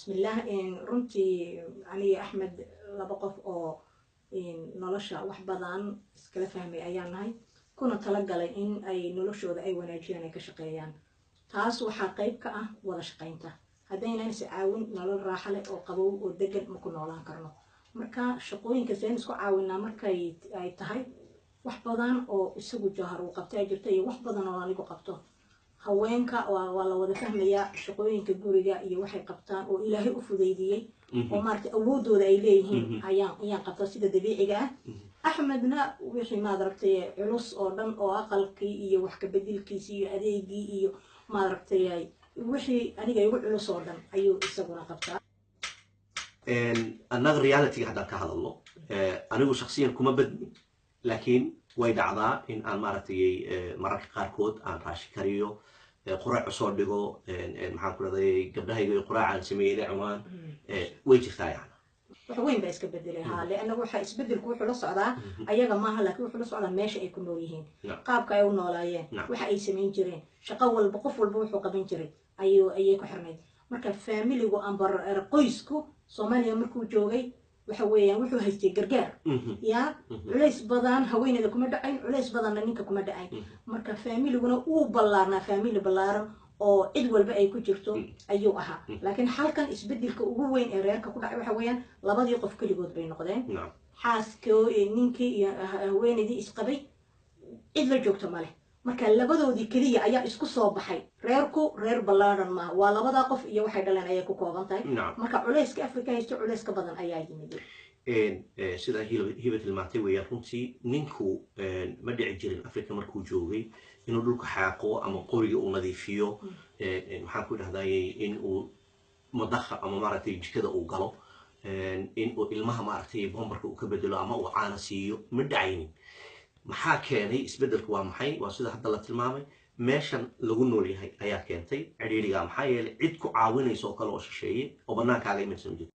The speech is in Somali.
Bismillaah, runtii aniga Axmed laba qof oo nolosha wax badan iskala fahmay ayaan nahay, kuna talagalay in ay noloshooda ay wanaajiyaan, ay ka shaqeeyaan. Taas waxaa qayb ka ah wada shaqaynta. Haddaynan is caawin, nolol raaxa leh oo qabow oo degan ma ku noolaan karno. Marka shaqooyinka seen isku caawinaa markay ay tahay, wax badan oo isagu Jawhar uu qabta ay jirto iyo wax badan oo anigu qabto. Haweenka waa la wada fahmayaa shaqooyinka guriga iyo waxay qabtaan oo Ilaahay u fudaydiyey oo maaragtay awoodooda ay leeyihiin ayaan qabtaa sida dabiiciga ah. Axmedna wixii, maad aragtay, culus oo dhan oo aqalkii iyo wax ka bedelkiisii iyo adeegii iyo, maad aragtay, wixii aniga igu culus oo dhan ayuu isaguna qabtaa. Annaga realityga haddaan ka hadalno, anigu shaksiyan kuma badni, laakiin way dhacdaa in aan, maaragtay, mararka qaarkood aan raashin kariyo, quraac usoo dhigo, maxaan ku dhahday, gabdhahayga iyo quraacaan sameeyey ila cunaan. Way jirtaa yani. Wax weyn baa iska bedelay, haa, leanna waxa isbedelku wuxuu la socdaa ayaga maaha, laakiin wuxuu la socdaa meesha ay ku nool yihiin, qaabka ay u noolaayeen, waxa ay samayn jireen. Shaqo walba, qof walba wuxuu qaban jiray ayay ku xirnayd. Marka faamiligu amba qoysku Soomaaliya markuu joogay, waxa weeyaan wuxuu haystay gargaar yaa culays badan haweeneyda kuma dhacayn, culays badanna ninka kuma dhacayn. Marka faamiliguna uu ballaarnaa, faamili ballaaran oo cid walba ay ku jirto ayuu ahaa. Laakiin halkan isbedelka ugu weyn ee reerka ku dhacay waxa weeyaan labadii qof keligood bay noqdeen. Xaaskii, ninkii iyo haweeneydii isqabay cid la joogto ma leh. Marka labadoodii keliya ayaa isku soo baxay. Reerku reer ballaaran maaha, waa labadaa qof iyo waxay dhaleen ayay ku kooban tahay. Marka culayska Afrika haysto culays ka badan ayaa yimid. Sida Hiba tilmaantay weeyaan. Runtii ninku ma dhici jirin Africa markuu joogay inuu dhulka xaaqo ama qoriga uu nadiifiyo, maxaan ku dhahday, in uu madaxa ama, maaragtay, jikada uu galo, in uu ilmaha, maaragtay, bombarka uu ka bedelo ama uu caana siiyo, ma dhacaynin. Maxaa keenay isbeddelku? Waa maxay? Waa sida hadda la tilmaamay, meeshan lagu nool yahay ayaa keentay cidhiidhiga, maxaa yeelay cid ku caawinaysa oo kale oo shisheeye oo bannaankaaga imanaysa ma jirto.